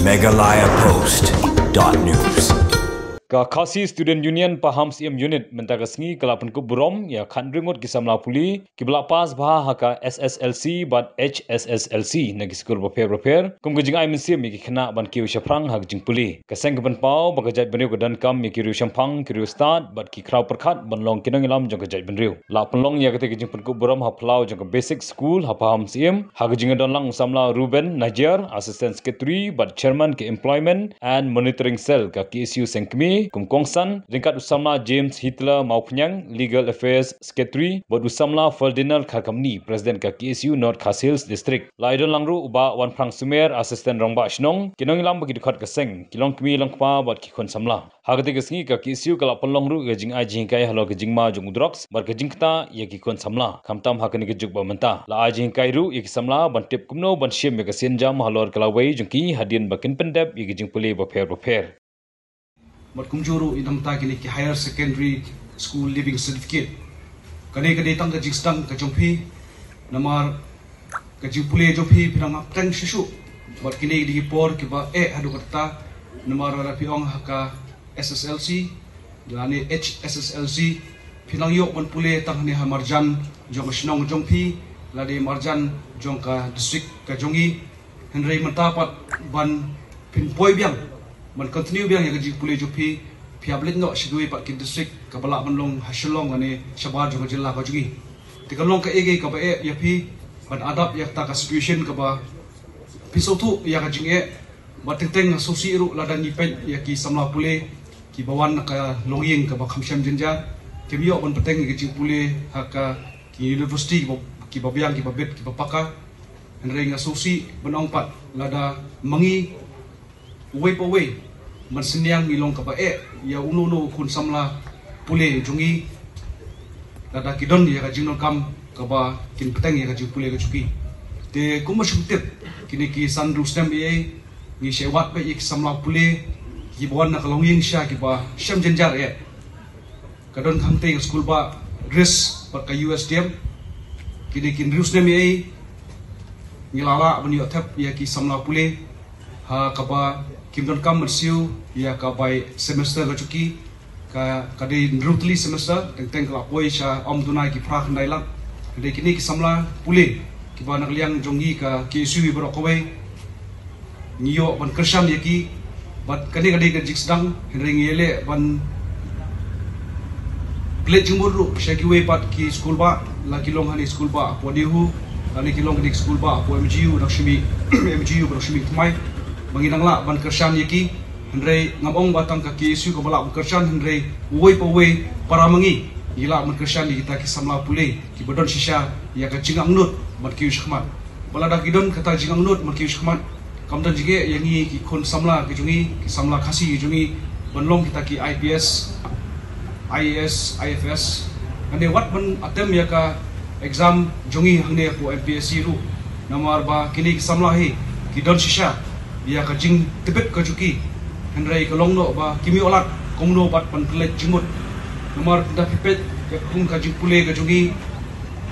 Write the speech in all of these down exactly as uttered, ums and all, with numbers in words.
Meghalaya Post dot news. Ka Khasi Student Union Pahamsyiem Unit mynta ka sngi ka la pynkup burom ïa khathynriew ngut ki samla pule kiba la pass bha ha ka S S L C bad H S S L C na ki skul bapher bapher kum ka jingai mynsiem ïa ki khynnah ban kiew shaphrang ha ka jingpule. Ka seng ka pynpaw ba ka jaitbynriew ka donkam ïa ki riewshemphang, ki riewstad bad ki khraw pyrkhat ban long ki nongïalam jong ka jaitbynriew. La pynlong ïa katei ka jingpynkup burom ha phyllaw jong ka Basic School ha Pahamsyiem ha ka jingdon lang u samla Ruben Najiar, Assistant Secretary bad Chairman ka Employment and Monitoring Cell ka K S U Sengkmie, kum kongsan ryngkat u samla James Hitler Mawphniang, Legal Affairs Secretary, bad u samla Ferdinand Kharkamni, President ka K S U North Khasi Hills District. La ïadon lang ruh u Bah Wanphrang Sumer, Assistant Rangbah Shnong, ki nongïalam bad ki dkhot ka seng, ki longkmie longkpa bad ki khun samla. Ha katei ka sngi ka K S U ka la pynlong ruh ïa ka jingai jinghikai halor ka jingma jong u drugs bad ka jingktah ïa ki khun samla. Khamtam ha kane ka juk ba mynta la ai jinghikai ruh ïa ki samla ban tip kumno ban shim ïa ka sienjam halor ka lawei jong ki hadien ba kin pyndep ïa ka jingpule bapher bapher. Bad kumjuh ruh ïa na mynta kine ki Higher Secondary School Leaving Certificate. Kane ka dei tang ka jingsdang ka jong phi namar ka jingpule jong phi phi nang map teng shisha. Bad kine ki dei ki por kiba eh haduh katta namar lada phi ong ha ka S S L C lane H S S L C phi nang ïoh ban pule tang hangne ha marjan jong ka shnong jong phi lane marjan jong ka district ka jong i. Hynrei mynta pat ban phin poi biang ban continue biang ïa ka jingpule jong phi, phi hap leit noh sha kiwei pat ki district kaba lah ban long ha Shillong lane shabar jong ka jylla ka jong i. Te ka long kaei kaei kaba eh ïa phi ban adapt ïa kata ka situation kaba phi sngewthuh ïa ka jingeh. Bad teng teng nga sngewsih ruh lada ngi peit ïa ki samla pule kiba wan na ka longïing kaba kham shem jynjar, kim ïoh ban bteng ïa ka jingpule ha ka ki university kiba, kiba biang, kiba bit, kiba paka. Hynrei nga sngewsih ban ong pat lada ma ngi uwei pa uwei ban synñiang ngi long kaba eh ïa uno uno u khun samla pule jong ngi lada ki don ïa ka jingdonkam kaba kin bteng ïa ka jingpule ka jong ki. Te kumba shu tip kine ki san hynriew snem eiei ngi shait wad beit ïa ki samla pule kiba wan na ka longïing sha kiba shem jynjar eh. Ka don kham tei ka skul bah Ris bad ka U S D M. Kine ki hynriew snem eiei ngi la lah ban ïoh thep ïa ki samla pule ha kaba kim donkam ban siew ïa ka bai semester ka jong ki. Ka, ka dei hynriew tylli semester, teng teng ka la poi sha ym duna ki phra khyndai lak. Ka dei kine ki samla pule kiba na ka liang jong ngi ka K S U baroh kawei ngi ïoh ban kyrshan ïa ki. Bad kane ka dei ka jingsdang, hynrei ngi ïaleh ban klet jingmut ruh sha kiwei pat ki skul bah, la ki long hangne skul bah hapoh NEHU, la ki long kane skul bah hapoh M G U, Dang Shimi, M G U ba Dang Shimi Thymmai. Ba ngi nang lah ban kyrshan ïa ki. Hynrei ngam ong ba tang ka K S U kaba lah ban kyrshan, hynrei uwei pa uwei para ma ngi ngi lah ban kyrshan ïa kita ki samla pule kiba don shisha ïa ka jingangnud ban kiew shakhmat. Ba lada ki don kata jingangnud ban kiew shakhmat, kam don jingeh ïa ngi ki khun samla ki jong ngi, ki samla Khasi ki jong ngi ban long kita ki I P S, I A S, I F S. Hangne wat ban attempt ïa ka exam jong ngi hangne hapoh M P S C ruh. Namar ba kine ki samla hi ki don shisha ïa ka jingtbit ka jong ki. Hynrei ka long noh ba kim ïoh lad kumno pat ban klet jingmut. Namar da phi peit ïa ka kum ka jingpule ka jong ngi,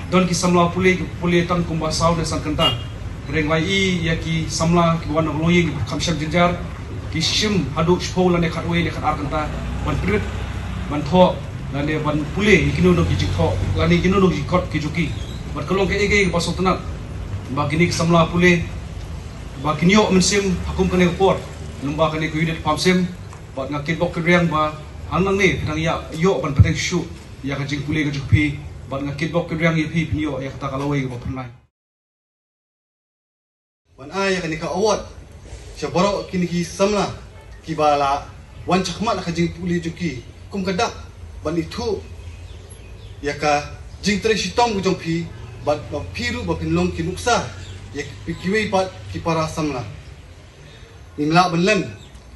don ki samla pule ki pule tang kumba saw ne san kynta. Hynrei nga ïohi ïa ki samla kiba wan na ka longïing kiba kham shem jynjar ki shim haduh shiphew lane khatwei ne khatar kynta ban pynrit ban thoh lane ban pule ïa kino kino ki jingthoh lane kino kino ki jingkhot ki jong ki. Bad ka long kaei kaei kaba sngewtynnat ba kine ki samla pule ba kin ïoh mynsiem ha kum kane ka por. Lyngba kane ka unit Pahamsyiem bad nga kitbok kitrwiang ba hangne phi dang ïa ïoh ban bteng shuh ïa ka jingpule ka jong phi bad nga kitbok kitrwiang ïa phi phin ïoh ïa kata ka lawei kaba pynlait. Ban ai ïa kane ka award sha baroh kine ki samla kiba la wan shakhmat ha ka jingpule jong ki kum ka dak ban ithuh ïa ka jingtrei shitom ka jong phi bad ba phi ruh ba phin long ki nuksa ïa ki, kiwei pat ki para samla. Ngim lah ban lem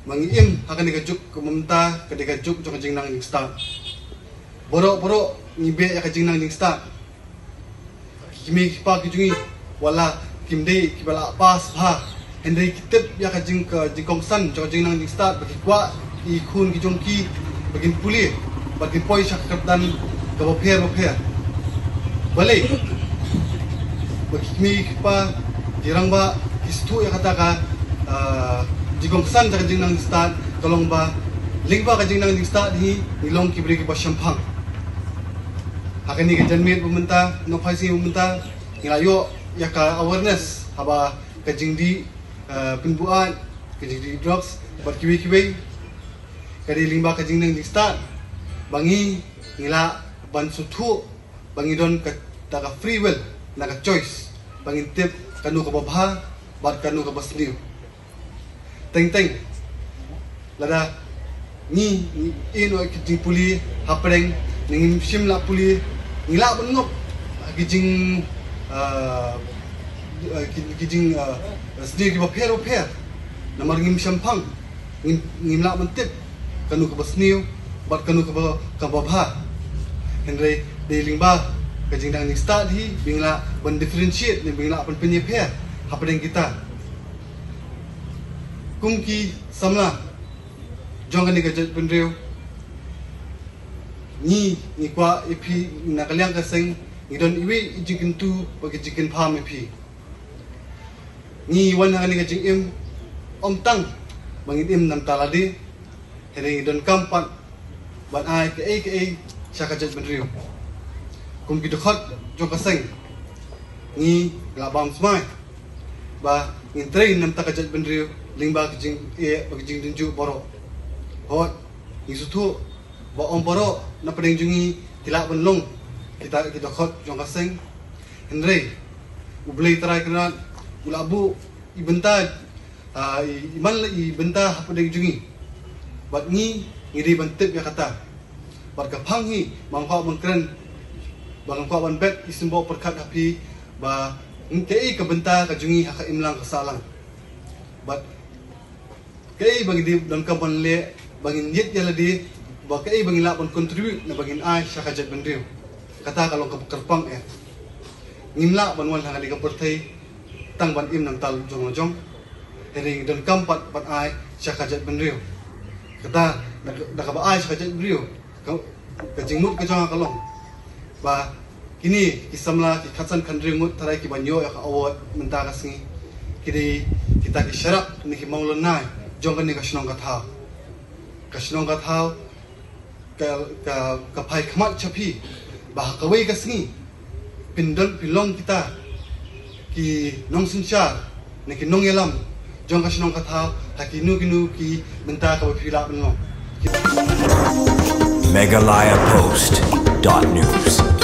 ba ngi im ha kane ka juk ka mynta ka dei ka juk jong ka jingnang jingstad. Baroh baroh ngi beh ïa ka jingnang jingstad. Ki kmie ki kpa ki jong ngi wat la kim dei kiba la pass bha hynrei ki tip ïa ka jing, ka jingkongsan jong ka jingnang jingstad ba ki kwah ki khun ki jong ki ba kin pule ba kin poi sha ka kyrdan kaba pher ba pher. Balei ba ki kmie ki kpa ki rangbah ki sngewthuh ïa kata ka, ah, Jingkongsan jong ka jingnang jingstad ka long ba lyngba ka jingnang jingstad hi ngi long ki briew kiba shemphang. Ha kane ka janmiet ba mynta, nohphai sngi ba mynta, ngi la ïoh ïa ka awareness haba ka jingdih, eh, pynbuaid, ka jingdih drugs bad kiwei kiwei. Ka dei lyngba ka jingnang jingstad ba ngi, ngi lah ban sngewthuh ba ngi don ka, da ka free will, na ka choice, ba ngin tip kano kaba bha bad kano kaba sniew. Teng teng lada ngi, ngi ïeh noh ïa ki jingpule hapdeng, ne ngim shym lah pule, ngi lah ban ngop ha ki jing, ah, ah, ki, ki jing, ah, sniew kiba pher ba pher. Namar ngim shemphang, ngim, ngim lah ban tip kano kaba sniew bad kano kaba, kaba bha. Hynrei dei lyngba ka jingnang jingstad hi ba ngin lah ban differentiate, ne ba ngin lah ban pynïapher hapdeng kita. Kum ki samla jong kane ka jaitbynriew, ngi, ngi kwah ïa phi, na ka liang ka seng ngi don iwei i jingkyntu bad ka jingkyrpad ïa phi. Ngi wan ha kane ka jingim ym tang ba ngin im na ka bynta lade, hynrei ngi donkam pat ban ai kaei kaei sha ka jaitbynriew. Kum ki dkhot jong ka seng, ngi la bam smai ba ngin trei na ka bynta ka jaitbynriew lyngba ka jingeh bad ka jingdonjuh baroh. Hooid, ngi sngewthuh ba ym baroh na pdeng jong ngi ki lah ban long kita ki dkhot jong ka seng. Hynrei U Blei Trai Kynrad u la buh i bynta, ah, i, i man la i bynta hapdeng jong ngi. Bad ngi, ngi dei ban tip ïa kata. Bad ka phang hi ba nga kwah ban kren, ba nga kwah ban bet i symboh pyrkhat ha phi ba kaei ka bynta ka jong ngi ha ka imlang ka sahlang. Bad kaei ba ngi dei donkam ban leh ba ngin ïit ïa lade, ba kaei ba ngin lah ban contribute ne ba ngin ai sha ka jaitbynriew. Kata ka long kaba kyrpang eh. Ngim lah ban wan ha kane ka pyrthei tang ban im na ka bynta jong la jong. Hynrei ngi donkam pat ban ai sha ka jaitbynriew. Kata da, da kaba ai sha ka jaitbynriew, ka, ka jingmut ka jong nga ka long ba kine ki samla ki khatsan khathynriew ngut tharai kiban ïoh ïa ka award mynta ka sngi, ki dei kita ki sharak ne ki mawnglonai jong kane ka shnong ka thaw. Ka shnong ka thaw ka, ka, ka phai khmat sha phi ba ha kawei ka sngi phin don, phin long kita ki nongsynshar ne ki nongïalam jong ka shnong ka thaw ha kino kino ki bynta kaba phi lah ban long. Meghalaya Post dot news.